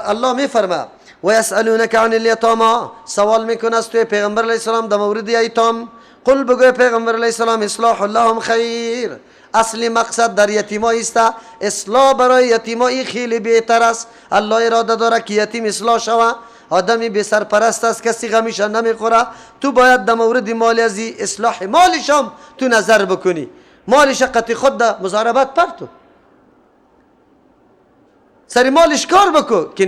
الله میفرما و یسألونک عن الیتاما، سوال میکنه از توی پیغمبر علیه السلام در مورد ایتام. قل بگوی پیغمبر علیه السلام اصلاح لهم خیر. اصل مقصد در یتیمایی است، اصلاح برای یتیمایی خیلی بهتر است. الله اراده داره که یتیم اصلاح شوه. آدمی بی سرپرست است، کسی غمیش نمیخوره، تو باید در مورد مال ازی اصلاح مالش هم تو نظر بکنی. مالش قطع خود در مضاربت پرتو، سر مالش کار بکو که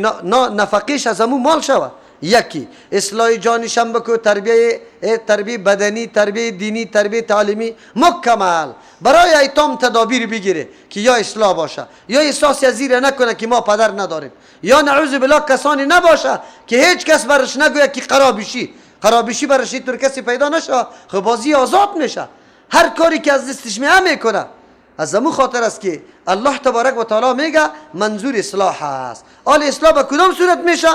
نفقیش از همون مال شوه. یکی اصلاح جانش هم بکو، تربیه بدنی، تربیه دینی، تربیه تعلیمی مکمل. برای ایتام تدابیر بگیره که یا اصلاح باشه، یا احساس از زیر نکنه که ما پدر نداریم، یا نعوذ بالله کسانی نباشه که هیچ کس برش نگوید که قرابشی قرابشی برش اینطور کسی پیدا نشه. خب بازی آزاد میشه، هر کاری که از دستش میاد میکنه. از همون خاطر است که الله تبارک و تعالی میگه منظور اصلاح است. آل اصلاح به کدام صورت میشه؟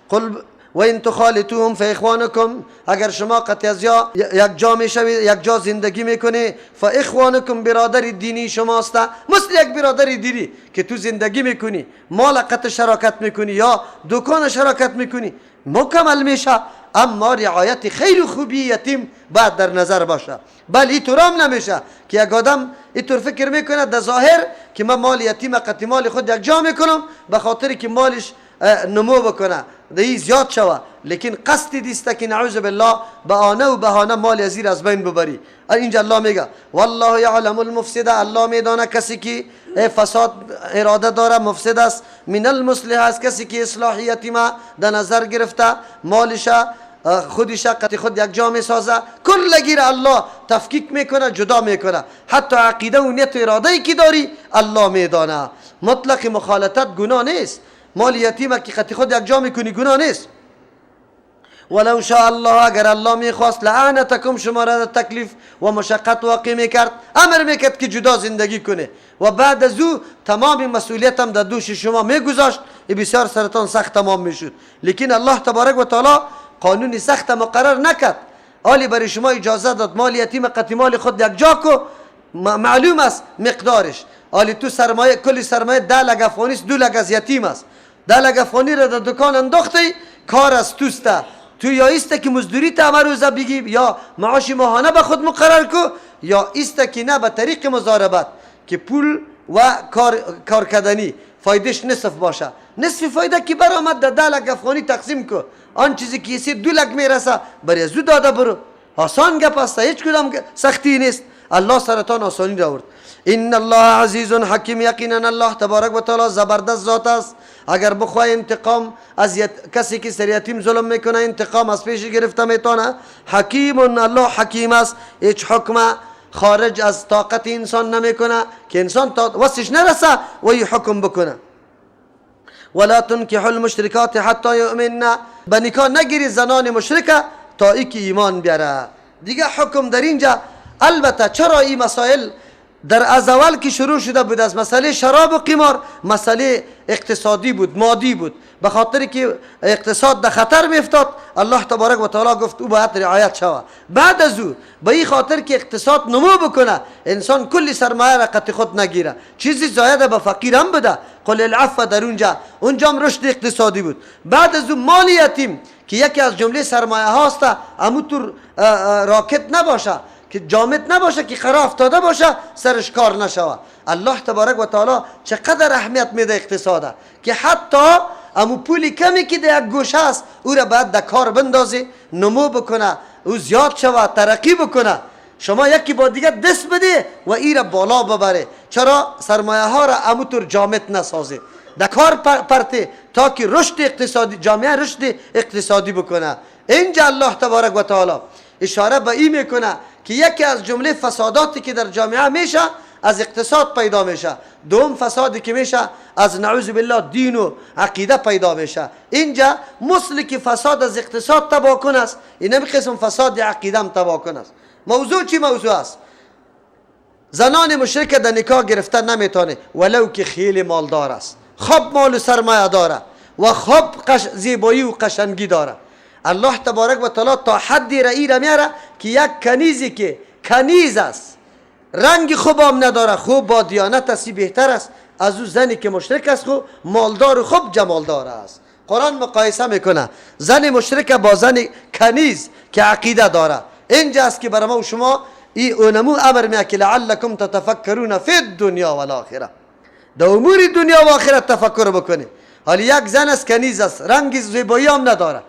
قل و ان تخالطوهم فاخوانکم، اگر شما قطع از یا یک جا میشوید، یک جا زندگی میکنی، فاخوانکم برادر دینی شماست. مثل یک برادر دینی که تو زندگی میکنی، مال قطع شراکت میکنی یا دکان شراکت میکنی، مکمل میشه. اما رعایت خیلی خوبی یتیم باید در نظر باشه. بل اینطور هم نمیشه که یک آدم اینطور فکر میکنه در ظاهر که من مال یتیم قطع مال خود یک جا میکنم به خاطر که مالش نمو بکنه، دی زیاد شوه، لیکن قصد دیسته که نعوذ بالله بهانه و بهانه مال ازیر از بین ببری. اینجا الله میگه والله یعلم المفسد، الله میدانه کسی که فساد اراده داره مفسد است، من المصلح است کسی که اصلاح یتیمه در نظر گرفته، مالش خودش قطع خود یک جا میسازه، کل گیر الله تفکیک میکنه، جدا میکنه. حتی عقیده و نیت و اراده ای که داری الله میدانه. مطلق مخالطت گناه نیست، مال یتیم که قطع خود یک جا میکنی گناه نیست. ولو شاء الله، اگر الله میخواست لعنتکم، شما را تکلیف و مشقت واقع میکرد، امر میکرد که جدا زندگی کنه و بعد از او تمام مسئولیت هم در دوش شما میگذاشت، بسیار سرطان سخت تمام میشد. لیکن الله تبارک و تعالی قانون سخت مقرر نکرد، آلی برای شما اجازه داد مال یتیم قطع مال خود یک جا کو، معلوم است مقدارش. آلی تو سرمایه، کلی سرمایه 10 لک افغانی است، 2 لک از یتیم است، 10 لک افغانی را در دکان انداختی، کار از توسته. تو یا ایسته که مزدوری تا روزه بگی یا معاش ماهانه به خود مقرر کو، یا ایسته که نه به طریق مضاربت که پول و کار کردنی فایدهش نصف باشه، نصف فایده که برآمد در 10 لک افغانی تقسیم کو، آن چیزی که یسی 2 لک میرسه برای از داده برو. آسان گپ است، هیچ کدام سختی نیست. الله سرتان آسانی را آورد. ان الله عزیز حکیم، یقینا الله تبارک و تعالی زبردست ذات است. اگر بخواه انتقام از کسی که سر یتیم ظلم میکنه انتقام از پیش گرفته میتونه. حکیم، الله حکیم است، هیچ حکم خارج از طاقت انسان نمیکنه که انسان وسش نرسه و ای حکم بکنه. ولا تنکحوا المشرکات حتی یؤمن، به نکاح نگیری زنان مشرکه تا ای که ایمان بیاره. دیگه حکم در اینجا البته چرا این مسائل در از اول که شروع شده بود از مسئله شراب و قمار، مسئله اقتصادی بود، مادی بود، به خاطر که اقتصاد در خطر میافتاد الله تبارک و تعالی گفت او باید رعایت شود. بعد از او به این خاطر که اقتصاد نمو بکنه، انسان کلی سرمایه را قطع خود نگیره، چیزی زاید به فقیر هم بده، قل العفو در اونجا، اونجا هم رشد اقتصادی بود. بعد از او مال یتیم که یکی از جمله سرمایه هاست، اموطور راکت نباشه، که جامد نباشه، که خراب افتاده باشه، سرش کار نشوه. الله تبارک و تعالی چقدر اهمیت میده اقتصاده که حتی امو پولی کمی که در یک گوشه است او را باید در کار بندازه، نمو بکنه، او زیاد شوه، ترقی بکنه. شما یکی با دیگه دست بده و ای را بالا ببره. چرا سرمایه ها را اموطور جامد نسازه، در کار پرته تا که رشد اقتصادی جامعه رشد اقتصادی بکنه. اینجا الله تبارک و تعالی اشاره به این میکنه که یکی از جمله فساداتی که در جامعه میشه از اقتصاد پیدا میشه، دوم فسادی که میشه از نعوذ بالله دین و عقیده پیدا میشه. اینجا مثل که فساد از اقتصاد تباه کن است، این قسم فساد عقیده هم تباه کن است. موضوع چی موضوع است؟ زنان مشرک در نکاح گرفتن نمیتونه ولو که خیلی مالدار است، خب مال و سرمایه داره و خب زیبایی و قشنگی داره. الله تبارک و تعالی تا حدی رئی را میاره که یک کنیزی که کنیز است، رنگ خوب هم نداره، خوب با دیانت است، بهتر است، از او زنی که مشرک است، خو مالدار و خوب جمالدار است. قرآن مقایسه میکنه زن مشرک با زن کنیز که عقیده داره. اینجا است که برای ما و شما ای اونمو امر میه که لعلکم تتفکرون فی الدنیا والآخره، در امور دنیا و آخرت تفکر بکنی. حالا یک زن است کنیز است، رنگ زیبایی هم نداره،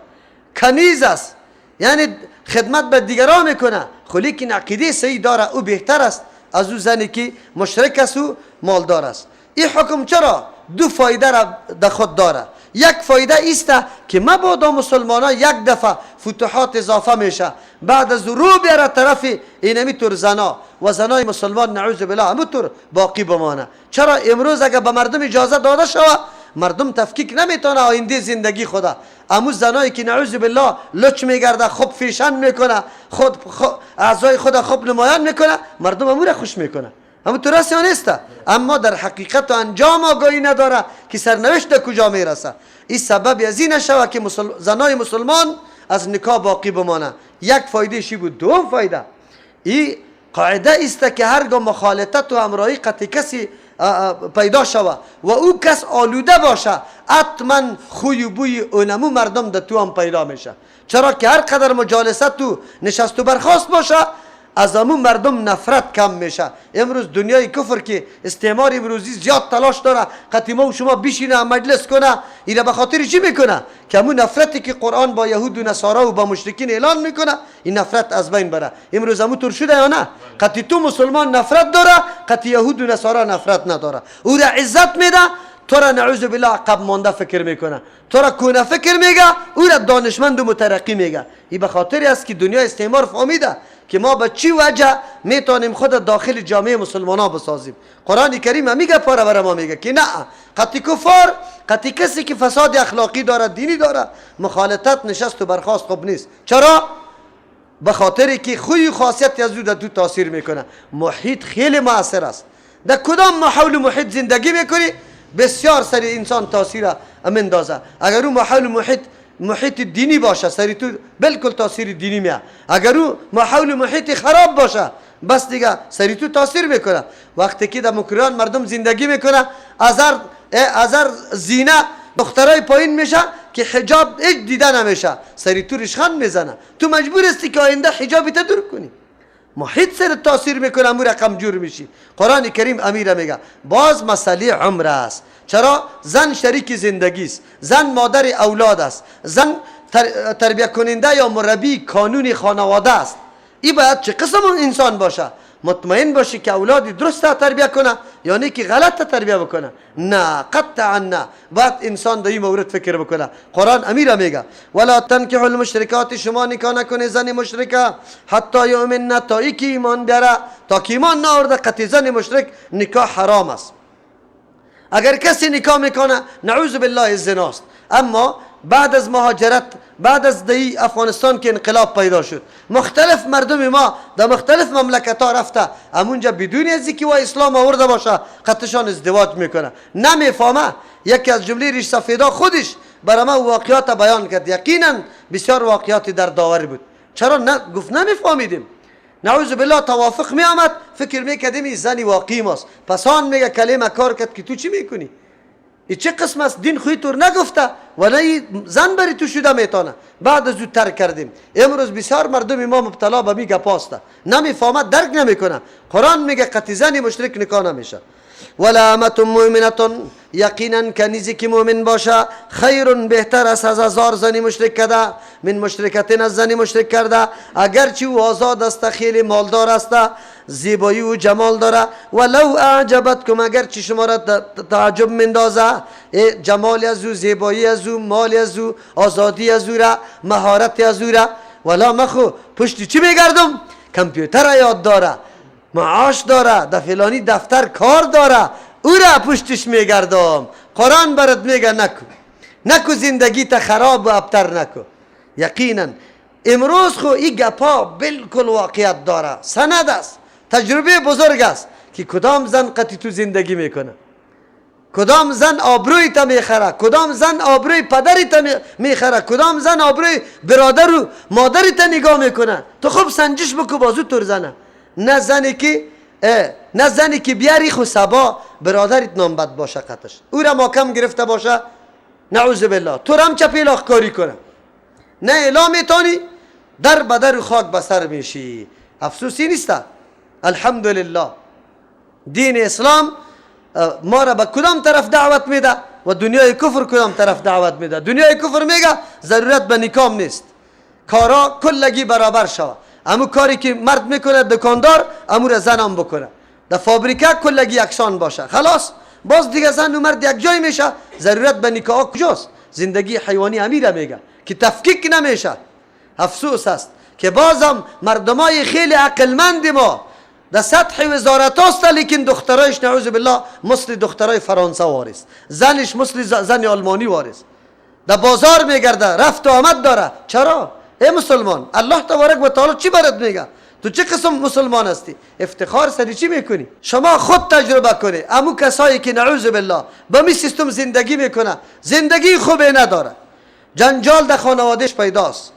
کنیز است، یعنی خدمت به دیگران میکنه، خو لیکن عقیده صحیح داره، او بهتر است از او زنی که مشرک است و مالدار است. این حکم چرا دو فایده را در خود داره؟ یک فایده ایست که مبادا مسلمان یک دفعه فتوحات اضافه میشه، بعد از رو بیاره طرف اینمی طور زنا و زنای مسلمان نعوذ بالله همونطور باقی بمانه. چرا امروز اگر به مردم اجازه داده شوه، مردم تفکیک نمیتونه آینده زندگی خوده. امو زنایی که نعوذ بالله لچ میگرده، خوب فیشن میکنه، خود اعضای خود خوب نمایان میکنه، مردم امو را خوش میکنه. اما تو راست یا نیست؟ اما در حقیقت و انجام آگاهی نداره که سرنوشت در کجا میرسه. این سبب از این نشوه که زنای مسلمان از نکاح باقی بمانه. یک فایده شی بود. دوم فایده این قاعده است که هرگاه مخالطت و همراهی قطع کسی پیدا شوه و او کس آلوده باشه، حتما خوی و بوی اونمو مردم در تو هم پیدا میشه. چرا که هر قدر مجالست تو نشست و برخاست باشه، از امون مردم نفرت کم میشه. امروز دنیای کفر که استعمار امروزی زیاد تلاش داره قطیمه و شما بشینه مجلس کنه، اینا به خاطر چی میکنه؟ که امون نفرتی که قرآن با یهود و نصارا و با مشرکین اعلان میکنه، این نفرت از بین بره. امروز امون طور شده یا نه؟ قطی تو مسلمان نفرت داره، قطی یهود و نصارا نفرت نداره. او را عزت میده، تو را نعوذ بالله عقب مانده فکر میکنه، تو را کونه فکر میگه، او را دانشمند و مترقی میگه. این به خاطر است که دنیا استعمار فهمیده که ما به چی وجه میتونیم خود داخل جامعه مسلمان ها بسازیم. قرآن کریم هم میگه، پاره برای ما میگه که نه، قطی کفار، قطی کسی که فساد اخلاقی داره، دینی داره، مخالطت نشست و برخاست خوب نیست. چرا؟ به خاطر که خوی خاصیت از او در تو تاثیر میکنه. محیط خیلی مؤثر است. در کدام ماحول محیط زندگی میکنی، بسیار سری انسان تاثیر مندازه. اگر او ماحول محیط دینی باشه، سری تو بالکل تاثیر دینی میاد. اگر او ماحول محیط خراب باشه، بس دیگه سری تو تاثیر میکنه. وقتی که در مکریان مردم زندگی میکنه، ازر زینه دخترای پایین میشه که حجاب هیچ دیده نمیشه، سری تو ریشخند میزنه. تو مجبور هستی که آینده حجابی تا دور کنی. محیط سر تاثیر میکنه، امور رقم جور میشی. قرآن کریم امیره میگه باز مسئله عمر است. چرا؟ زن شریک زندگی است، زن مادر اولاد است، زن تربیه کننده یا مربی کانون خانواده است. این باید چه قسم انسان باشه؟ مطمئن باشه که اولادی درست تربیه کنه یا نه که غلط تربیه بکنه. نه، قطعا نه. باید انسان در این مورد فکر بکنه. قرآن امیره میگه ولا تنکحوا المشرکات، شما نکاح نکنه زن مشرکه حتی یؤمن، تا ای که ایمان بیاره. تا که ایمان نآورده قطع زن مشرک نکاح حرام است. اگر کسی نکاح میکنه نعوذ بالله زناست. اما بعد از مهاجرت، بعد از دی افغانستان که انقلاب پیدا شد، مختلف مردم ما در مختلف مملکت ها رفته، همونجا بدون از اینکه وا اسلام آورده باشه قطعشان ازدواج میکنه. نمیفهمه. یکی از جمله ریش سفیدا خودش برای ما واقعیات بیان کرد. یقینا بسیار واقعیات در داور بود. چرا نه گفت نمیفهمیدیم. نعوذ بالله توافق می آمد، فکر میکردیم این زنی واقعی ماست. پس آن میگه کلمه کار کرد که تو چی میکنی؟ ای چه قسم است؟ دین خوی طور نگفته و نه زن بری تو شده میتونه. بعد از او ترک کردیم. امروز بسیار مردم ما مبتلا به می گپاسته، نمیفهمد، درک نمیکنه. قرآن میگه قطع زن مشرک نکاح نمیشه. ولا امة مؤمنة، یقینا کنیزی که مؤمن باشه خیر بهتر است از هزار زنی مشرک کرده، من مشرکتین از زنی مشرک کرده. اگرچه او آزاد است، خیلی مالدار است، زیبایی و جمال داره. ولو اعجبتکم، اگرچه شما را تعجب مندازه، جمال از او، زیبایی از او، مال از او، آزادی از او را، مهارت از او را. ولا مخو پشتی چی میگردم؟ کامپیوتر یاد داره، معاش داره، در فلانی دفتر کار داره، او را پشتش میگردم. قرآن برات میگه نکو، نکو زندگی تا خراب و ابتر نکو. یقینا امروز خو این گپا بالکل واقعیت داره، سند است، تجربه بزرگ است که کدام زن قطعی تو زندگی میکنه، کدام زن آبروی تا میخره، کدام زن آبروی پدری تا میخره، کدام زن آبروی برادر و مادری تا نگاه میکنه. تو خوب سنجش بکو بازو تور زنه. نه زنی که نه زنی که بیاری خو سبا برادرت نام بد باشه قطش، او را محکم گرفته باشه، نعوذ بالله، تو را هم چپیلاخ کاری کنه. نه اعلام میتانی، در بدر خاک بسر میشی. افسوسی نیست. الحمدلله دین اسلام ما را به کدام طرف دعوت میده و دنیای کفر کدام طرف دعوت میده. دنیای کفر میگه ضرورت به نکام نیست، کارا کلگی برابر شوه، امو کاری که مرد میکنه دکاندار امو را زنم بکنه، در فابریکه کلگی یکسان باشه، خلاص باز دیگه زن و مرد یک جای میشه، ضرورت به نکاح کجاست؟ زندگی حیوانی امیره میگه که تفکیک نمیشه. افسوس است که بازم مردمای خیلی عقلمند ما در سطح وزارت هاست، لیکن دخترایش نعوذ بالله مثل دخترای فرانسه وارث، زنش مثل زن آلمانی وارث، در بازار میگرده، رفت و آمد داره. چرا؟ ای مسلمان، الله تبارک و تعالی چی برات میگه؟ تو چه قسم مسلمان هستی؟ افتخار سری چی میکنی؟ شما خود تجربه کنی. امو کسایی که نعوذ بالله با می سیستم زندگی میکنه، زندگی خوبی نداره، جنجال در خانوادهش پیداست،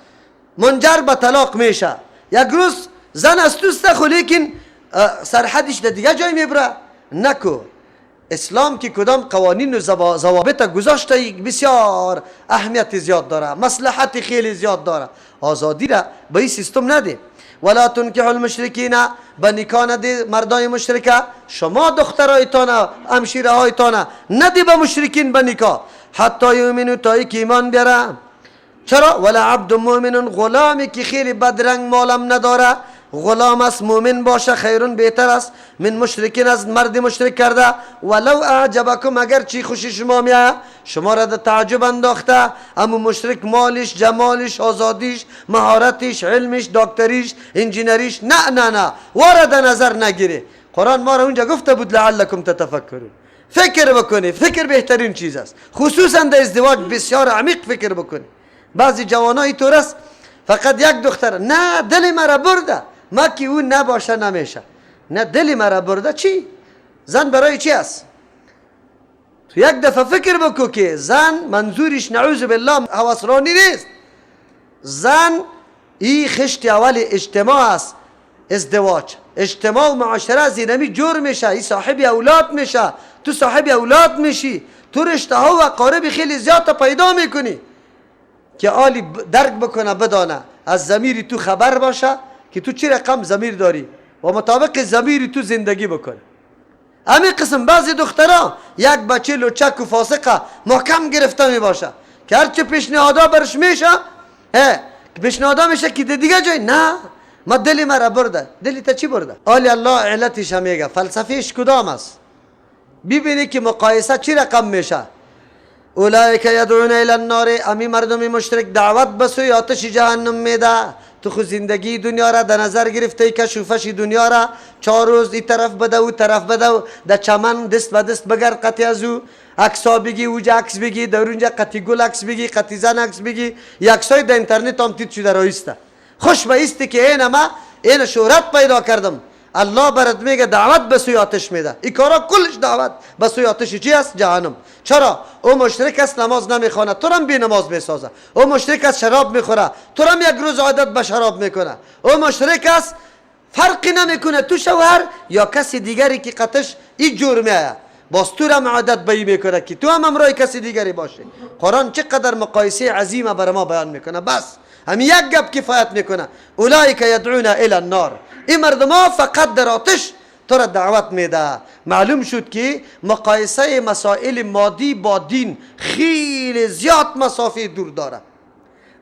منجر به طلاق میشه. یک روز زن از توست خو لیکن سرحدش در دیگه جای میبره. نکو اسلام که کدام قوانین و ضوابط گذاشته بسیار اهمیت زیاد داره، مصلحت خیلی زیاد داره. آزادی را به این سیستم نده. ولا تنکحوا المشرکین، به نکاح نده مردای مشرکه. شما دخترایتان همشیره هایتان نده به مشرکین به نکاح، حتی یؤمنوا، تا که ایمان بیاره. چرا؟ ولا عبد مؤمن، غلامی که خیلی بدرنگ مالم نداره، غلام است، مؤمن باشه، خیرون بهتر است من مشرکین، از مرد مشرک کرده. ولو اعجبکم، اگر چی خوشی شما میاد، شما را در تعجب انداخته، اما مشرک مالش، جمالش، آزادیش، مهارتش، علمش، دکتریش، انجینریش، نه نه نه، وارد نظر نگیره. قرآن ما را اونجا گفته بود لعلکم تتفکرون، فکر بکنی. فکر بهترین چیز است، خصوصا در ازدواج بسیار عمیق فکر بکنی. بعضی جوانای طور است فقط یک دختر، نه دل مرا برده، ما که او نباشه نمیشه، نه دل مرا برده. چی؟ زن برای چی است؟ تو یک دفعه فکر بکو که زن منظورش نعوذ بالله هوسرانی نیست. زن ای خشت اول اجتماع است، ازدواج، اجتماع و معاشره زینمی جور میشه، ای صاحب اولاد میشه، تو صاحب اولاد میشی، تو رشته ها و اقارب خیلی زیاد پیدا میکنی که آلی درک بکنه، بدانه از ضمیر تو خبر باشه که تو چه رقم ضمیر داری و مطابق ضمیر تو زندگی بکنه. همین قسم بعضی دخترها یک بچه لوچک و فاسقه محکم گرفته می باشه که هرچه پیشنهادا برش میشه، پیشنهادا میشه که دیگه جای نه، ما دلی مرا برده. دلی تا چی برده؟ آلی الله علتش هم میگه، فلسفهش کدام است؟ ببینی که مقایسه چی رقم میشه. اولئک یدعون الی النار، امی مردم مشرک دعوت به سوی آتش جهنم میده. تو خو زندگی دنیا را در نظر گرفته، کشوفش دنیا را 4 روز این طرف بده و طرف بده و در چمن دست به دست بگرد قطعی از او عکسا بگی، اوجا عکس بگی، در اونجا قطعی گل عکس بگی، قطعی زن عکس بگی، یکسای در اینترنت هم تیت شده رایسته. خوش به ایستی که این ما این شهرت پیدا کردم. الله برات میگه دعوت به سوی آتش میده. این کارا کلش دعوت به سوی آتش چی است؟ جهنم. چرا؟ او مشرک است، نماز نمیخونه، تو رم بی نماز میسازه. او مشرک است، شراب میخوره، تو رم یک روز عادت به شراب میکنه. او مشرک است، فرقی نمیکنه تو شوهر یا کسی دیگری که قطش این جور میآید، باز تو رم عادت به این میکنه که تو هم همراه کسی دیگری باشه. قرآن چقدر مقایسه عظیمه بر ما بیان میکنه. بس همین یک گپ کفایت میکنه. اولئک یدعون الی النار، این مردم ها فقط در آتش تو را دعوت میده. معلوم شد که مقایسه مسائل مادی با دین خیلی زیاد مسافه دور داره.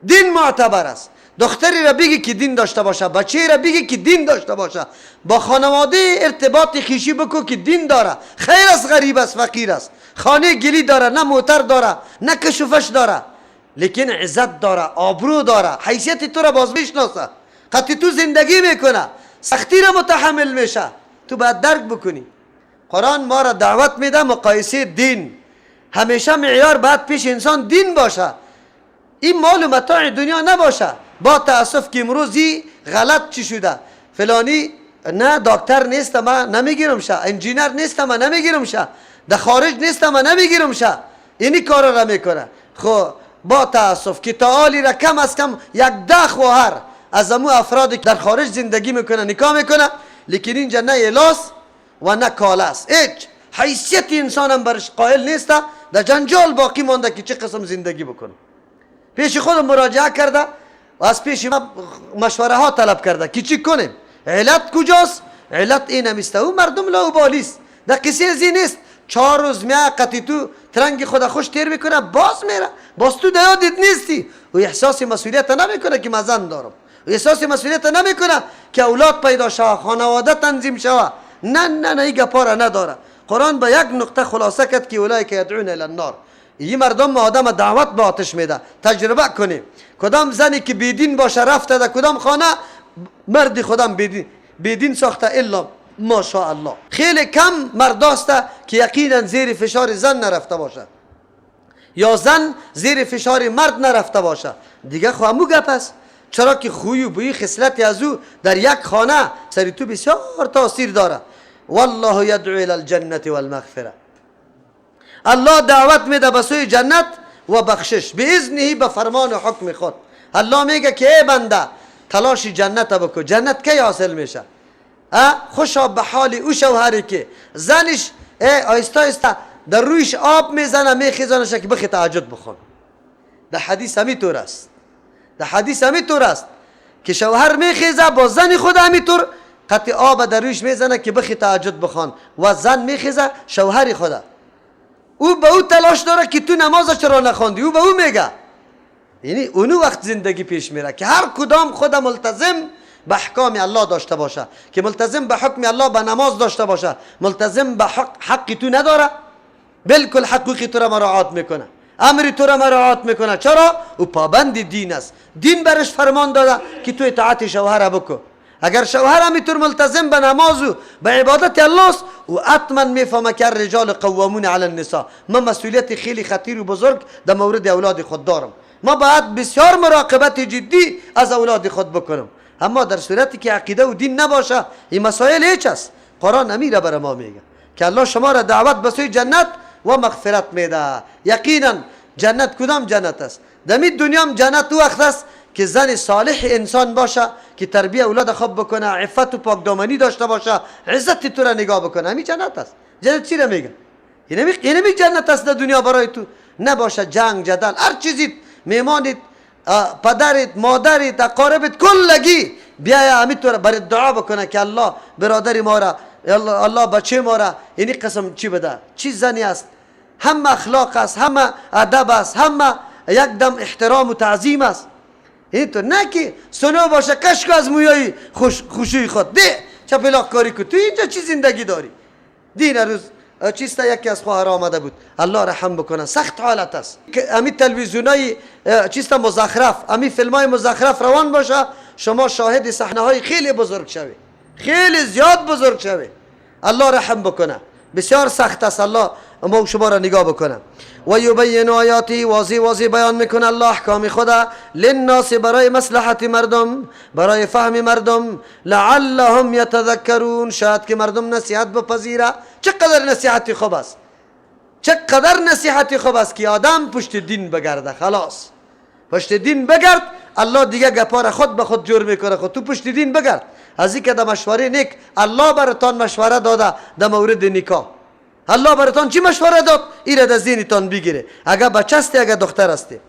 دین معتبر است. دختری را بگی که دین داشته باشه، بچه را بگی که دین داشته باشه، با خانواده ارتباط خیشی بکو که دین داره. خیر است، غریب است، فقیر است، خانه گلی داره، نه موتر داره، نه کشوفش داره، لیکن عزت داره، آبرو داره، حیثیت تو را باز میشناسه، قطعی تو زندگی میکنه، سختی را متحمل میشه. تو باید درک بکنی. قرآن ما را دعوت میده مقایسه دین. همیشه معیار باید پیش انسان دین باشه، این مال و متاع دنیا نباشه. با تاسف که امروزی غلط چی شده، فلانی نه دکتر نیست ما نمیگیرم شه، انجینر نیست ما نمیگیرم شه، در خارج نیست ما نمیگیرم شه، اینی کار را میکنه. خب با تاسف که تعالی را کم از کم 10 خواهر از امو افراد که در خارج زندگی میکنه نکاح میکنه، لیکن اینجا نه الاس و نه کاله است. هیچ حیثیت انسان هم برش قائل نیست، در جنجال باقی مانده که چه قسم زندگی بکنه. پیش خود مراجعه کرده و از پیش ما مشوره ها طلب کرده که چی کنیم. علت کجاست؟ علت این همیسته او مردم لاوبالیست، در قصه ازی نیست. 4 روز میا قطی تو ترنگ خود خوش تیر میکنه، باز میره، باز تو دیادت نیستی. و احساس مسئولیت نمیکنه که من زن دارم، و احساس مسئولیت نمیکنه که اولاد پیدا شوه، خانواده تنظیم شوه. نه نه نه، این گپا را نداره. قرآن به یک نقطه خلاصه کرد که اولئک یدعون الی النار. این مردم آدم دعوت به آتش میده. تجربه کنیم کدام زنی که بیدین باشه رفته در کدام خانه، مرد خودم بیدین ساخته الا ماشاءالله. خیلی کم مرداست که یقینا زیر فشار زن نرفته باشه یا زن زیر فشار مرد نرفته باشه. دیگه خو همو گپ است. چرا که خوی و بوی خصلت از او در یک خانه سری تو بسیار تاثیر داره. والله یدعو الی الجنة والمغفره. الله دعوت میده به سوی جنت و بخشش باذنه، به فرمان و حکم خود. الله میگه که ای بنده تلاش جنت بکن. جنت کی حاصل میشه؟ خوشا به حال او شوهری که زنش آیستا آیستا در رویش آب میزنه، میخیزانش که بخی تهجد بخون. در حدیث همیطور است، در حدیث همیطور است که شوهر میخیزه با زن خود همیطور قطع آب در رویش میزنه که بخی تهجد بخوان، و زن میخیزه شوهر خود، او به او تلاش داره که تو نماز چرا نخواندی، او به او میگه. یعنی اونو وقت زندگی پیش میره که هر کدام خود ملتزم به احکام الله داشته باشه، که ملتزم به حکم الله به نماز داشته باشه، ملتزم به حق تو نداره، بالکل حقوق تو را مراعات میکنه، امر تو را مراعات میکنه. چرا؟ او پابند دین است. دین برش فرمان داده که تو اطاعت شوهر بکن. اگر شوهر همینطور ملتزم به نماز و به عبادت الله است، او حتما میفهمه که الرجال قوامون علی النساء. من مسئولیت خیلی خطیر و بزرگ در مورد اولاد خود دارم، ما باید بسیار مراقبت جدی از اولاد خود بکنم. اما در صورتی که عقیده و دین نباشه این مسائل هیچ است. قرآن امیره برای ما میگه که الله شما را دعوت به سوی جنت و مغفرت میده. یقینا جنت کدام جنت است؟ در دنیا هم جنت او وقت است که زن صالح انسان باشه که تربیه اولاد خوب بکنه، عفت و پاکدامنی داشته باشه، عزت تو را نگاه بکنه. همین جنت است. جنت چی را میگه؟ اینمی جنت است در دنیا برای تو. نباشه جنگ جدل هر چیزی، میمانت، پدرت، مادرت، اقاربت کلگی بیایا همینطور برای دعا بکنه که الله برادر ما را، الله بچه ما را اینی قسم چی بده. چی زنی است، هم اخلاق است، هم ادب است، هم یک دم احترام و تعظیم است. اینطور نه که سنو باشه کشک از مویای خوشوی خود ده چپلاق کاری کن. تو اینجا چی زندگی داری؟ دین روز چیستا یکی از خواهر آمده بود، الله رحم بکنه، سخت حالت است. امی تلویزیونای چیستا مزخرف، امی فیلمای مزخرف روان باشه، شما شاهد صحنه های خیلی بزرگ شوی، خیلی زیاد بزرگ شوی. الله رحم بکنه، بسیار سخت است. الله ما شما را نگاه بکنه. و یبین آیاتی، واضح واضح بیان میکنه الله احکام خدا للناس، برای مصلحت مردم، برای فهم مردم، لعلهم یتذکرون، شاید که مردم نصیحت بپذیره. چقدر نصیحت خوب است، چقدر نصیحت خوب است که آدم پشت دین بگرده. خلاص پشت دین بگرد، الله دیگه گپار خود به خود جور میکنه. خود تو پشت دین بگرد. از اینکه در مشوره نیک الله براتان مشوره داده در مورد نکاح، الله براتان چی مشوره داد؟ ایره در ذهنتان بگیره. اگر بچه هستی، اگر دختر هستی،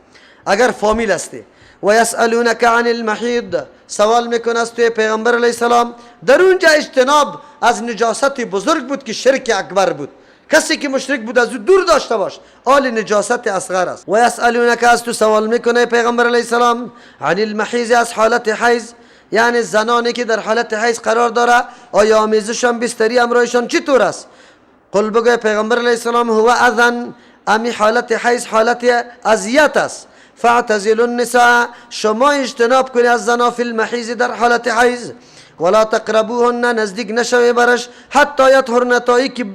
اگر فامیل هستی. و یسألونک عن المحیض، سوال میکنه از توی پیغمبر علیه السلام. در اونجا اجتناب از نجاست بزرگ بود که شرک اکبر بود. کسی که مشرک بود از او دور داشته باش، آل نجاست اصغر است. و یسألونک، از تو سوال میکنه پیغمبر علیه السلام عن المحیض، از حالت حیض، یعنی زنانی که در حالت حیض قرار داره، آیا آمیزشان بستری امرایشان چطور است؟ قل، بگوی پیغمبر علیه السلام هو اذن، امی حالت حیض حالت اذیت است. فاعتزلوا النساء، شما اجتناب کنی از زنا فی المحیض، در حالت حیض. ولا تقربوهن، نزدیک نشوی برش، حتی یطهرن، تا که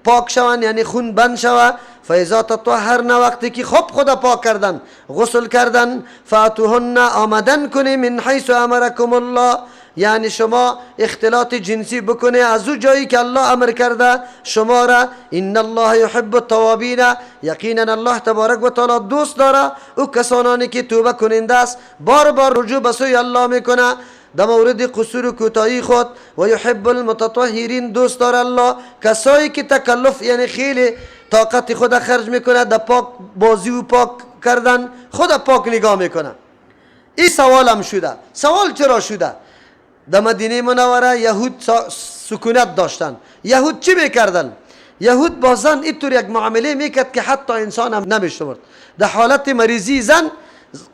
پاک شوند، یعنی خون بند شوه. فاذا تطهرن، وقتی که خوب خدا پاک کردن، غسل کردن، فاتوهن، آمدن کنی، من حیث امرکم الله، یعنی شما اختلاط جنسی بکنه از او جایی که الله امر کرده شما را. ان الله یحب التوابین، یقینا الله تبارک و تعالی دوست داره او کسانانی که توبه کننده است، بار بار رجوع به سوی الله میکنه. در مورد قصور و کوتاهی خود. و یحب المتطهرین، دوست داره الله کسایی که تکلف یعنی خیلی طاقت خود خرج میکنه در پاک بازی و پاک کردن، خود پاک نگاه میکنه. این سوال هم شده. سوال چرا شده؟ در مدینه منوره یهود سکونت داشتن. یهود چی میکردن؟ یهود با زن اینطور یک معامله میکرد که حتی انسان هم نمیشمرد. در حالت مریضی زن،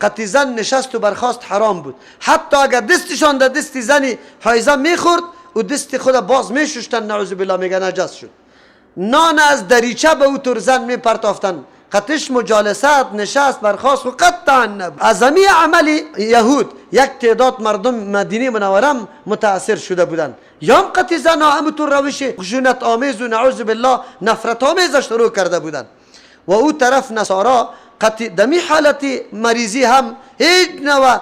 قطع زن نشست و برخاست حرام بود. حتی اگر دستشان در دست زنی حایزه میخورد و دست خود باز میششتن، نعوذ بالله، میگه نجس شد. نان از دریچه به او طور زن میپرتافتن، قطش مجالست نشست برخاست و قطعا نبود. از همی عمل یهود یک تعداد مردم مدینه منوره متاثر شده بودند. یا هم قطع زن ها همونطور روش خشونت آمیز و نعوذ بالله نفرت آمیز شروع کرده بودند. و او طرف نصارا قطع دمی حالت مریضی هم هیچ نوع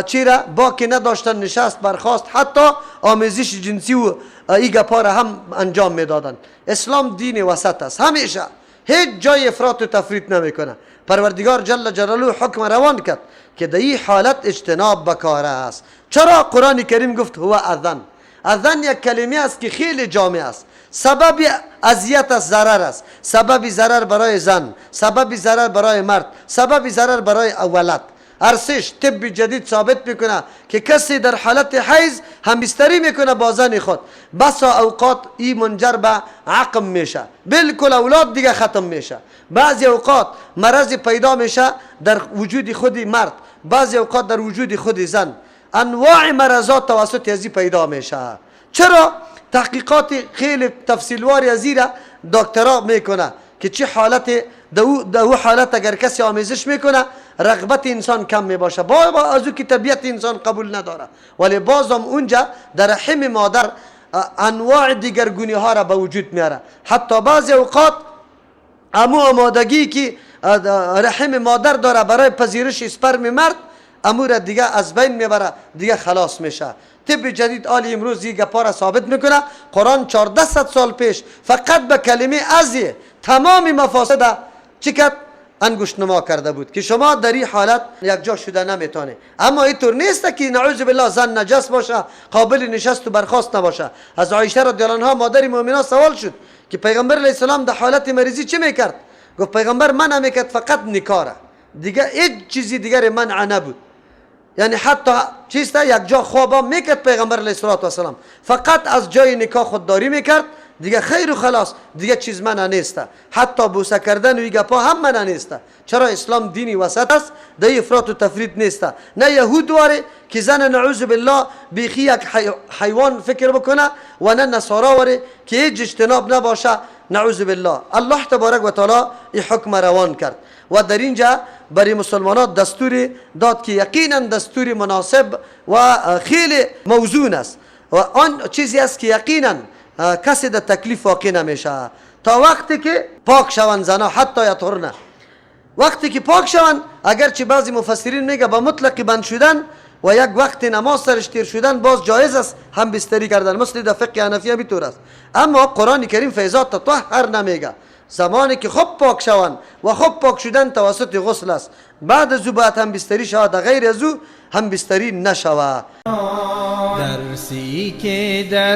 چیره باکی نداشتن، نشست برخاست، حتی آمیزش جنسی و ای گپا را هم انجام میدادن. اسلام دین وسط است، همیشه هیچ جای افراط و تفریط نمیکنه. پروردگار جل جلاله حکم روان کرد که در این حالت اجتناب بکار است. چرا قرآن کریم گفت هو اذن؟ اذن یک کلمه است که خیلی جامع است. سبب اذیت است، ضرر است. سبب ضرر برای زن، سبب ضرر برای مرد، سبب ضرر برای اولاد. ارسش طب جدید ثابت میکنه که کسی در حالت حیض همبستری میکنه با زن خود، بسا اوقات ای منجر به عقم میشه، بالکل اولاد دیگه ختم میشه. بعضی اوقات مرض پیدا میشه در وجود خود مرد، بعضی اوقات در وجود خود زن. انواع مرضات توسط ازی پیدا میشه. چرا؟ تحقیقات خیلی تفصیلوار ازی را دکترا میکنه که چه حالت دو حالت اگر کسی آمیزش میکنه رغبت انسان کم میباشه، با از او که طبیعت انسان قبول نداره، ولی بازم اونجا در رحم مادر انواع دیگرگونی ها را به وجود میاره. حتی بعضی اوقات امو آمادگی که رحم مادر داره برای پذیرش اسپرم مرد، امو را دیگه از بین میبره، دیگه خلاص میشه. طب جدید آلی امروز دیگه گپا را ثابت میکنه. قرآن 1400 سال پیش فقط به کلمه ازی تمام مفاسد چی کرد؟ انگشت نما کرده بود که شما در این حالت یک جا شده نمیتونه. اما اینطور نیست که نعوذ بالله زن نجس باشه، قابل نشست و برخاست نباشه. از عایشه رضی الله عنها مادر مؤمنان سوال شد که پیغمبر علیه السلام در حالت مریضی چی میکرد؟ گفت پیغمبر منع میکرد فقط نکاره، دیگه هیچ چیزی دیگر منع نبود. یعنی حتی چیست یک جا خوابا میکرد پیغمبر علیه السلام، فقط از جای نکاح خودداری میکرد، دیگه خیر و خلاص، دیگه چیز منع نیست. حتی بوسه کردن و گپا هم منع نیست. چرا؟ اسلام دینی وسط است، در افراط و تفریط نیست. نه یهود واره که زن نعوذ بالله بیخی یک حیوان فکر بکنه، و نه نصارا واره که هیچ اجتناب نباشه نعوذ بالله. الله تبارک و تعالی این حکم روان کرد و در اینجا برای مسلمانان دستور داد که یقینا دستور مناسب و خیلی موزون است و آن چیزی است که یقینا کسی در تکلیف واقع نمیشه تا وقتی که پاک شوند زنا، حتی یطهرنه. وقتی که پاک شوند، اگرچه بعضی مفسرین میگه با مطلق بند شدن و یک وقت نماز سرش تیر شدن باز جایز است هم بستری کردن، مثل در فقه حنفیه بیطور است. اما قرآن کریم فیضا تطهر نمیگه، زمانی که خوب پاک شوند و خوب پاک شدن توسط غسل است، بعد از او باید هم بستری شود، غیر از او هم بستری نشود. درسی که در